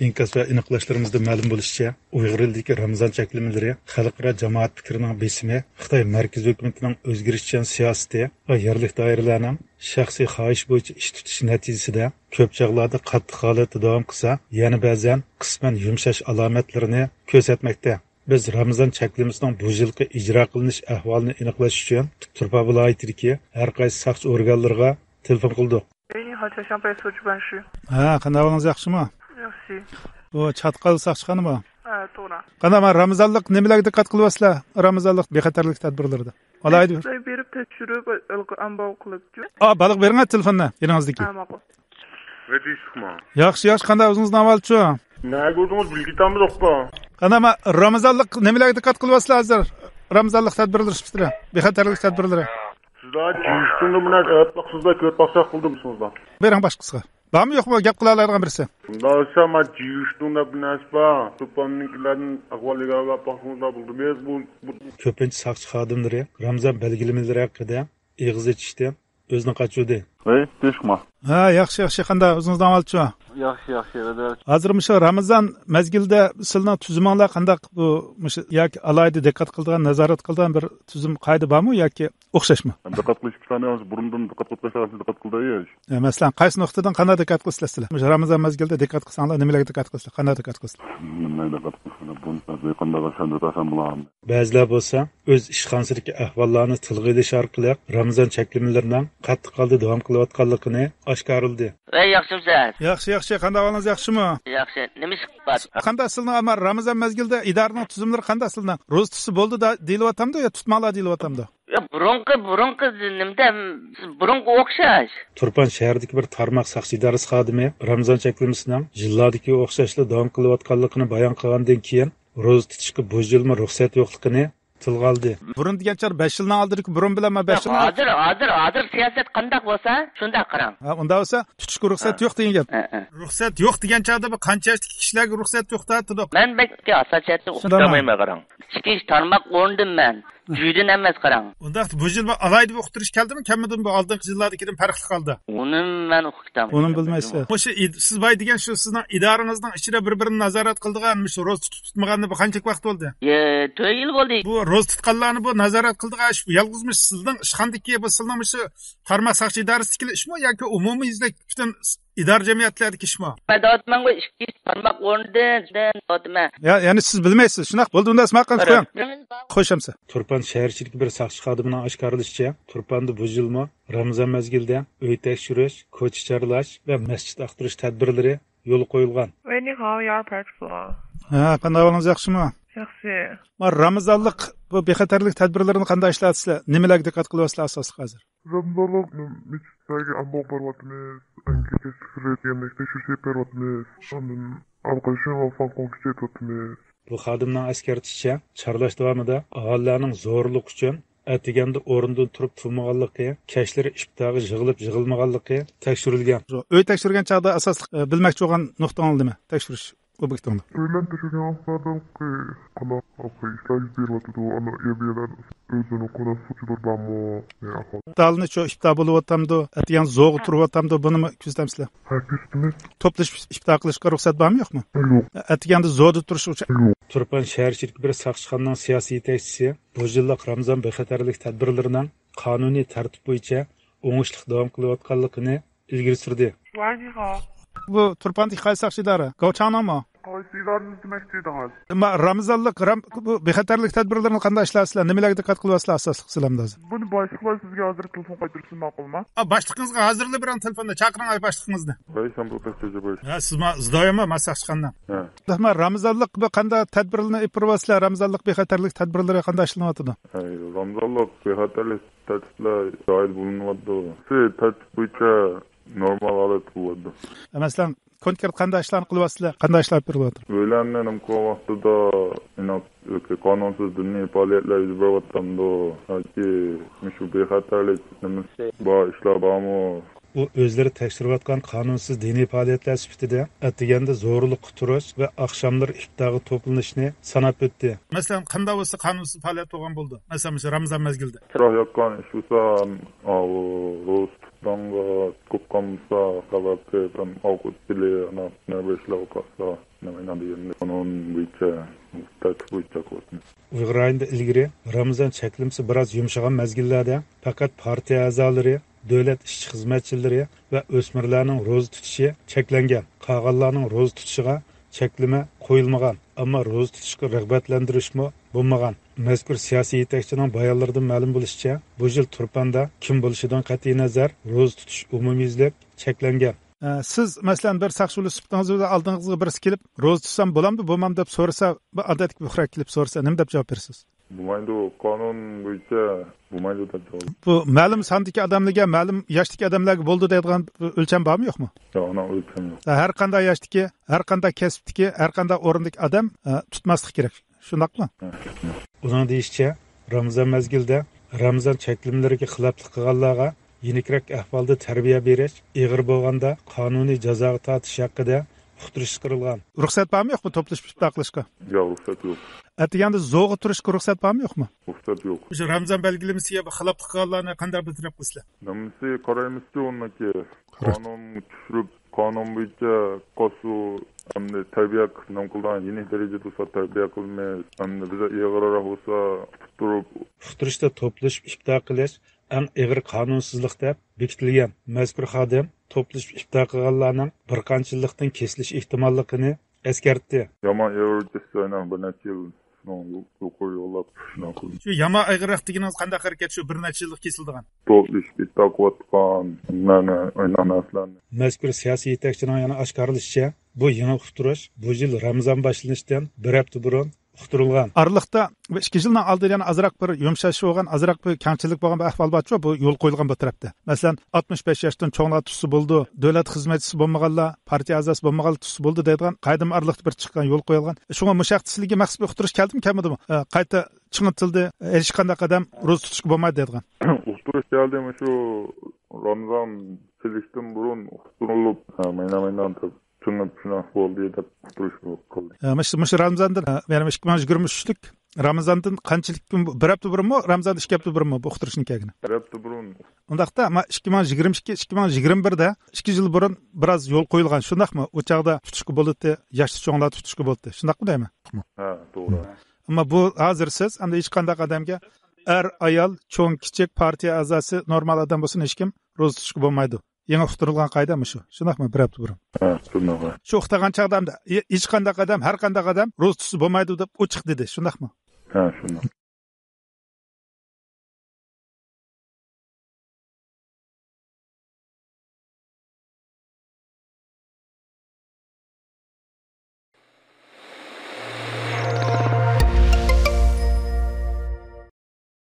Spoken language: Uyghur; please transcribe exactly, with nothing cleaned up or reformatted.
ئىنكاس ۋە ئېنىقلاشلىرىمىزدىن مەلۇم بولۇشىچە، ئۇيغۇر ئېلىدىكى رامىزان چەكلىمىلىرى خەلقئارا جامائەت پىكرىنىڭ بېسىمى، خىتاي مەركىزىي ھۆكۈمىتىنىڭ ئۆزگىرىشچان سىياسىتى ۋە يەرلىك دائىرىلەرنىڭ شەخسىي خاھىشى بويىچە ئىش تۇتۇشى نەتىجىسىدە، كۆپ چاغلاردا قاتتىق ھالەتتە داۋام قىلسا، يەنە بەزەن قىسمەن يۇمشاش ئالامەتلىرىنى كۆرسەتمەكتە. بىز رامىزان چەكلىمىسىنىڭ بۇ يىلقى ئىجرا قىلىنىش ئەھۋالىنى ئېنىقلاش ئۈچۈن، تۇرپان ۋىلايىتىدىكى ھەر قايسى ساقچى ئورگانلىرىغا تېلېفون قىلدۇق. 喂，你好，家乡派出去办事。 ھە، قانداق ئەھۋالىڭىز، ياخشىمۇ؟ ياخشى. بۇ چاتقال ساقچىخانىمۇ؟ ھە، توغرا. قانداق، ما رامىزانلىق نېمىلەرگە دىققەت قىلىۋاتىسىلەر؟ رامىزانلىق بىخەتەرلىك تەدبىرلىرىدە. ئالاھىدە. سىلەر بېرىپ تەكشۈرۈپ، ئامبار قىلىپچۇ؟ ئا، بالىغا بېرىڭە تېلېفوننى، يېنىڭىزدىكى. ھە، ماقۇل. ۋەدىشىخما. ياخشى، ياخشى، قانداق ئۆزىڭىزنىڭ ئەھۋالىچۇ؟ نەگە بولدىڭىز، بىلگىتامدۇققا؟ قانداق، ما رامىزانلىق نېمىلەرگە دىققەت قىلىۋاتىسىلەر ھازىر؟ رامىزانلىق تەدبىرلىرى سۈپىتىدە، بىخەتەرلىك تەدبىرلىرى. سىزلەر جىيىشتىڭلار، مانا ئەپ باقسىزلار، كۆرۈپ باقساق بولدى بىزمۇزدا. بېرىڭ باشقىسىغا. بارمۇ يوقمۇ گەپ قىلالايدىغان بىرسى؟ شۇنداق بولسا، ما جىيىشتىڭ دەپ بىر نەرسە بار. توپلامنىڭكىلەردىن ئەھۋال ئىگىلەپ باقسىڭىزلار بولدى. بىز بۇ، بۇ كۆپىنچە ساقچى خادىملىرى رامىزان بەلگىلىمىلىرى ھەققىدە ئېغىز ئېچىشتىن ئۆزىنى قاچۇردى. ۋەي، تىنچلىقما؟ ھە، ياخشى، ياخشى. قانداق، ئۆزىڭىزنىڭ ئەھۋالىچۇ؟ ياخشى، ياخشى، رەھمەت. ھازىر مۇشۇ رامىزان مەزگىلىدە سىلىنىڭ تۈزۈمۈڭلار قانداق؟ بۇ، مۇشۇ ياكى ئالاھىدە دىققەت قىلىدىغان، نازارەت قىلىدىغان بىر تۈزۈم، قائىدە بارمۇ ياكى ئوخشاشمۇ؟ دىققەت قىلىش ئىككى سانى بۇرۇندىن دىققەت قىلىپ باشلىغان، دىققەت قىلدى. ئە، مەسىلەن، قايسى نۇقتىدىن قانداق دىققەت قىلىسىلەر سىلەر؟ مۇشۇ رامىزان مەزگىلىدە دىققەت قىلساڭلار، نېمىلەرگە دىققەت قىلىسىلەر؟ قانداق دىققەت قىلىسىلەر؟ نېمىلەرگە دىققەت قىلىسىلەر؟ بۇنى قانداق چۈشەندۈرسەم بولار؟ بەزىلەر بولسا ئۆز ئىشخانىسىدىكى ئەھۋاللارنى تىلغا ئېلىش ئارقىلىق رامىزان چەكلىمىلىرىنىڭ قاتتىق ھالدا داۋام قىلىۋاتقانلىقىنى ئاشكارىلىدى. ۋەي، ياخشىمۇسىز؟ ياخشى، ياخشى. قانداق ئەھۋالىڭىز، ياخشىمۇ؟ ياخشى. نېمە ئىش بار؟ قانداق سىلىنىڭ، ئەمما رامىزان مەزگىلىدە ئىدارىنىڭ تۈزۈملىرى قانداق سىلىنىڭ؟ روزا تۇتسا بولدى دا-، دېيىلىۋاتامدۇ يا تۇتماڭلار دېيىلىۋاتامدۇ؟ يا، بۇرۇنقى، بۇرۇنقى نېمىدە، بۇرۇنقى ئوخشاش. تۇرپان شەھىرىدىكى بىر تارماق ساقچى ئىدارىسى خادىمى رامىزان چەكلىمىسىنىڭ يىللاردىكىگە ئوخشاشلا داۋام قىلىۋاتقانلىقىنى بايان قىلغاندىن كېيىن، روزا تۇتۇشقا بۇ يىلمۇ رۇخسەت يوقلۇقىنى تىلغا ئالدى. بۇرۇن دېگەن چاغدا بەش يىلنىڭ ئالدىدىكى بۇرۇن بىلەن ما بەش يىل ھازىر، ھازىر، ھازىر سىياسەت قانداق بولسا، شۇنداق قاراڭ. ھە، ئۇنداق بولسا، تۇتۇشقا رۇخسەت ھە. يوق دېگەن گەپ. ھە، ھە. رۇخسەت يوق دېگەن چاغدا بۇ قانچە ياشتىكى كىشىلەرگە رۇخسەت يوق دەۋاتىدۇ؟ مەن بەك ئاساسىيەتنى شۇنداقمۇ؟ ئۇقتۇرالمايمەن، قاراڭ. ئىچكى ئىش تارماق ئورنىدىن مەن. جۈيدىن ئەمەس، قاراڭ. ئۇنداقتا بۇ يىل بىر ئالاھىدە بىر ئۇقتۇرۇش كەلدىمۇ، كەلمىدىمۇ بۇ ئالدىنقى يىللاردىكىدىن پەرقلىق ھالدا؟ ئۇنىمۇ مەن ئۇقۇپ كېتەلمىدىم. ئۇنىمۇ بىلمەيسىز. مۇشۇ ئىد-، سىز باي دېگەن شۇ سىزنىڭ ئىدارىڭىزنىڭ ئىچىدە بىر-بىرىنى نازارەت قىلىدىغان، مۇشۇ روزا تۇتۇپ تۇتمىغاننى بۇ قانچىلىك ۋاقىت بولدى؟ يە، تۆت يىل بولدى. بۇ روزا تۇتقانلارنى بۇ نازارەت قىلىدىغان ئىش يالغۇزمۇ سىزنىڭ ئىشخانىدىكى، بۇ سىزنىڭ مۇشۇ تارماق ساقچى ئىدارىسىدىكى ئىشمۇ ياكى ئمۇميۈزلۈك پۈتۈن ئىدارە جەمئىيەتلەردىكى ئىشمۇ؟ مەن دەۋاتىمەنغۇ، ئىككى تارماق ئورنىدىن دەۋاتىمەن. يا-، يەنى سىز بىلمەيسىز، شۇنداق؟ بولدى، ئۇنداق قىلىڭ، قويۇڭ. خوش ئەمسە. تۇرپان شەھەر ئىچىدىكى بىر ساقچى خادىمىنىڭ ئاشكارىلىشىچە، تۇرپاندا بۇ يىلمۇ رامىزان مەزگىلىدە ئۆي تەكشۈرۈش، كوچا چارلاش ۋە مەسچىت ئاختۇرۇش تەدبىرلىرى يولغا قويۇلغان. ۋەي، نىخاۋ، يار پەرچۇلا. ھە، قانداق ئەھۋالىڭىز، ياخشىمۇ؟ ياخشى. ما رامىزانلىق بۇ بىخەتەرلىك تەدبىرلىرىنى قانداق ئىشلەۋاتىسىلەر؟ نېمىلەرگە دىققەت قىلىۋاتىسىلەر ئاساسلىق ھازىر؟ رامىزانلىق مەسچىتلەرگە ئامبار بېرىۋاتىمىز، ئەنگىكەشلىك سۈرەت يەرلىك تەكشۈرۈش ئېلىپ بېرىۋاتىمىز. ئاندىن ئالقىشىڭ ئالساڭ قول كۈچەيتىۋاتىمىز. بۇ خادىمنىڭ ئەسكەرتىشىچە، چارلاش داۋامىدا ئاھالىلەرنىڭ زورلۇق ئۈچۈن ئەتىگەندە ئورنىدىن تۇرۇپ تۇرمىغانلىقى، كەچلىرى ئىپتارغا يىغىلىپ يىغىلمىغانلىقى تەكشۈرۈلگەن. ئۆي تەكشۈرگەن چاغدا ئاساسلىق، ئە، بىلمەكچى بولغان نۇقتىڭىز نېمە؟ تەكشۈرۈش ئوبيېكتىڭدا. ئۆيلەرنى تەكشۈرگەن ۋاقىتلاردا قانداق ئىشلار يۈز بېرىۋاتىدۇ، ئانا ئۆزىنىڭ قانداق سۇچىلىرى بارمۇ؟ ئىپتارنى شۇ ئىپتار بولۇۋاتامدۇ، ئەتىگەن زوغا تۇرۇۋاتامدۇ، بۇنىمۇ كۆزىتەمسىلەر؟ ھە، كۆزىتىمىز. توپلىشىپ ئىپتار قىلىشقا رۇخسەت بارمۇ يوقمۇ؟ يوق. ئەتىگەندە زودا تۇرۇش ئۇچ- يوق. تۇرپان شەھەر ئىچىدىكى بىر ساقچىخانىنىڭ سىياسىي يېتەكچىسى بۇ يىللىق رامىزان بىخەتەرلىك تەدبىرلىرىنىڭ قانۇنىي تەرتىپ بويىچە ئوڭۇشلۇق داۋام قىلىۋاتقانلىقىنى ئىلگىرى سۈردى. ۋەي، نىخاۋ. بۇ تۇرپاندىكى قايسى ساقچى ئىدارە؟ گاۋچاڭنىڭمۇ؟ قايسى ئىدارىنى دېمەكچى ئىدىڭىز؟ ما رامىزانلىق رام-، بۇ بىخەتەرلىك تەدبىرلىرىنى قانداق ئىشلەۋاتىسىلەر؟ نېمىلەرگە دىققەت قىلىۋاتىسىلەر ئاساسلىق سىلەرنى ھازىر؟ بۇنى باشلىقلار سىزگە ھازىر تېلېفون قايتۇرسا ماقۇلمۇ؟ ئا، باشلىقىڭىزغا ھازىرلا بىرەڭ تېلېفوندا چاقىرىڭ، ئاي، باشلىقىڭىزنى. ۋەي، سەن بۇ پەس جاجا بوي. ھە، سىز ما زىدايەنمۇ ما ساقچىخانىدا؟ ھە. ما رامىزانلىق بۇ قانداق تەدبىرلەرنى ئېلىپ بېرىۋاتىسىلەر؟ رامىزانلىق بىخەتەرلىك تەدبىرلىرى قانداق ئىشلىنىۋاتىدۇ؟ ھەي، رامىزانلىق بىخەتەرلىك تەرتىپلەر جايىدا بولۇنۇۋاتىدۇ. شۇ تەرتىپ بويىچە نورمال ھالەتتە بولۇۋاتىدۇ. مەسىلەن، كونكرېت قانداق ئىشلارنى قىلىۋاتىسىلەر؟ قانداق ئىشلار ئېلىپ بېرىلىۋاتىدۇ؟ ئۆيلەرنى نېمە قىلغان ۋاقتىدا، ئېنىق، ياكى قانۇنسىز دىنىي پائالىيەتلەر يۈز بېرىۋاتامدۇ؟ ياكى مۇشۇ بىخەتەرلىك نېمىسى بار ئىشلار بارمۇ؟ ئۇ ئۆزلىرى تەكشۈرۈۋاتقان قانۇنسىز دىنىي پائالىيەتلەر سۈپىتىدە ئەتىگەندە زورلۇققا تۇرۇش ۋە ئاخشاملىرى ئىپتارغا توپلىنىشنى ساناپ ئۆتتى. مەسىلەن، قانداق بولسا قانۇنسىز پائالىيەت بولغان بولىدۇ؟ مەسىلەن، مۇشۇ رامىزان مەزگىلىدە. چىراغ ياققان ئىش بولسا، ئاۋۇ روزا تۇتۇپ داڭغا چىقىپ قالمىسا، خەۋەر قىلىپ، ھەم ئوقۇتقىلى، ئانا، نەبىشلەر قالسا، نېمە دېگەندە، قانۇن بويىچە، تەرتىپ بويىچە قىلىۋاتىمىز. ئۇيغۇر ئايىنىدا ئىلگىرى رامىزان چەكلىمىسى بىراز يۇمشىغان مەزگىللەردە پەقەت پارتىيە ئەزالىرى، دۆلەت ئىشچى خىزمەتچىلىرى ۋە ئۆسمۈرلەرنىڭ روزا تۇتۇشى چەكلەنگەن، قالغانلارنىڭ روزا تۇتۇشىغا چەكلىمە قويۇلمىغان، ئەمما روزا تۇتۇشقا رىغبەتلەندۈرۈشمۇ بولمىغان. مەزكۇر سىياسىي يېتەكچىنىڭ بايانلىرىدىن مەلۇم بولۇشىچە، بۇ يىل تۇرپاندا كىم بولۇشىدىن قەتئىينەزەر، روزا تۇتۇش ئومۇميۈزلۈك چەكلەنگەن. ئە، سىز، مەسىلەن، بىر ساقچى بولۇش سۈپىتىڭىز بىلەن ئالدىڭىزغا بىرسى كېلىپ، روزا تۇتسام بولامدۇ، بولمامدۇ دەپ سورىسا، بىر ئادەتتىكى بىر ئۇخراق كېلىپ سورىسا، نېمە دەپ جاۋاب بېرىسىز؟ بولمايدۇ، قانۇن بويىچە بولمايدۇ دەپ جاۋاب. بۇ مەلۇم ساندىكى ئادەملەرگە، مەلۇم ياشتىكى ئادەملەرگە بولىدۇ دەيدىغان ئۆلچەم بارمۇ، يوقمۇ؟ ياق، ئۇنىڭ ئۆلچىمى يوق. ھەر قانداق ياشتىكى، ھەر قانداق كەسىپتىكى، ھەر قانداق ئورۇندىكى ئادەم، ئە، تۇتماسلىق كېرەك. شۇنداقمۇ؟ ھە، شۇنداق. ئۇنىڭ دېيىشىچە، رامىزان مەزگىلىدە رامىزان چەكلىمىلىرىگە خىلاپلىق قىلغانلارغا يېنىكرەك ئەھۋالدا تەربىيە بېرىش، ئېغىر بولغاندا قانۇنىي جازاغا تارتىش ھەققىدە ئۇقتۇرۇش چىقىرىلغان. رۇخسەت بارمۇ، يوقمۇ توپلىشىپ ئىپتار قىلىشقا؟ ياق، رۇخسەت يوق. ئەتىگەندە زوغا تۇرۇشقا رۇخسەت بارمۇ، يوقمۇ؟ رۇخسەت يوق. شۇ رامىزان بەلگىلىمىسىگە خىلاپلىق قىلغانلارنى قانداق بىر تەرەپ قىلىسىلەر؟ نېمىسى قارايمىزچۇ ئۇنىڭكى. قاراش. قانۇن چۈشۈرۈپ، قانۇن بويىچە قاسۇ ئەمدى تەربىيە قىلىپ، نېمە قىلىدىغان، يېنىك دەرىجىدە بولسا تەربىيە قىلىمىز. ئەمدى بىزدە ئېغىرراق بولسا تۇتۇپ تۇرۇپ. ئۇقتۇرۇشتا توپلىشىپ ئىپتار قىلىش ئەڭ ئېغىر قانۇنسىزلىق دەپ بېكىتىلگەن. مەزكۇر خادىم توپلىشىپ ئىپتار قىلغانلارنىڭ بىر قانچە يىللىقتىن كېسىلىش ئېھتىماللىقىنى ئەسكەرتتى. يامان ئېغىر كەتسە، ئەنە بىر نەچچە يىل شۇنىڭ يۇقىرى يوللاپ شۇنداق قىلدى. شۇ يامان ئېغىرراق دېگىنىڭىز قانداق ھەرىكەت؟ شۇ بىر نەچچە يىللىق كېسىلىدىغان. توپلىشىپ ئىپتار قىلىۋاتقان نەرسىلەرنى. مەزكۇر سىياسىي يېتەكچىنىڭ يەنە ئاشكارىلىشىچە، بۇ يېڭى ئۇقتۇرۇش بۇ يىل رامىزان باشلىنىشتىن بىر ھەپتە بۇرۇن ئۇقتۇرۇلغان. ئارىلىقتا بۇ ئىككى يىلنىڭ ئالدىدا يەنە ئازراق بىر يۇمشاش بولغان، ئازراق بىر كەڭچىلىك بولغان بىر ئەھۋال بارچۇ، بۇ يول قويۇلغان بۇ تەرەپتە. مەسىلەن، ئاتمىش بەش ياشتىن چوڭلار تۇتسا بولىدۇ، دۆلەت خىزمەتچىسى بولمىغانلار، پارتىيە ئەزاسى بولمىغانلار تۇتسا بولىدۇ دەيدىغان قائىدىمۇ ئارىلىقتا بىر چىققان، يول قويۇلغان. شۇڭا مۇشۇ ھەقتە سىلەرگە مەخسۇس بىر ئۇقتۇرۇش كەلدىمۇ، كەلمىدىمۇ؟ ئە، قايتا چىڭىتىلدى، ھېچقانداق ئادەم روزا تۇتۇشقا بولمايدۇ دەيدىغان. ئۇقتۇرۇش كەلدى، مۇشۇ رامىزان كېلىشتىن بۇرۇن ئۇقتۇرۇلۇپ، ھە، ماينا، ماينا دەپ چىڭىپ شۇنداق بولدى دەپ ئۇقتۇرۇش قىلدى. ھە، مۇشۇ، مۇشۇ رامىزاندىن، ھە، يەنى ئىككى مىڭ يىگىرمە ئۈچلۈك رامىزاندىن قانچىلىك كۈن، بىر ھەپتە بۇرۇنمۇ، رامىزاندىن ئىككى ھەپتە بۇرۇنمۇ بۇ ئۇقتۇرۇشنىڭ كەلگىنى؟ بىر ھەپتە بۇرۇن. ئۇنداقتا، ما، ئىككى مىڭ يىگىرمە ئىككى، ئىككى مىڭ يىگىرمە بىردە ئىككى يىل بۇرۇن بىراز يول قويۇلغان، شۇنداقمۇ؟ ئۇ چاغدا تۇتۇشقا بولاتتى، ياشتا چوڭلار تۇتۇشقا بولاتتى، شۇنداقمۇ دەيمەن؟ ھە، توغرا. ئەمما بۇ ھازىر سىز ئەمدى ھېچقانداق ئادەمگە، ئەر، ئايال، چوڭ، كىچىك، پارتىيە ئەزاسى، نورمال ئادەم بولسۇن، ھېچكىم روزا تۇتۇشقا بولمايدۇ. يېڭى ئۇقتۇرۇلغان قائىدە مۇشۇ. شۇنداقمۇ؟ بىر ھەپتە بۇرۇن. ھە، شۇنداق. شۇ ئۇقتۇرغان چاغدا ئەمدى ھېچقانداق ئادەم، ھەر قانداق ئادەم روزا تۇتسا بولمايدۇ دەپ ئوچۇق دېدى. شۇنداقمۇ؟ ھە، شۇنداق.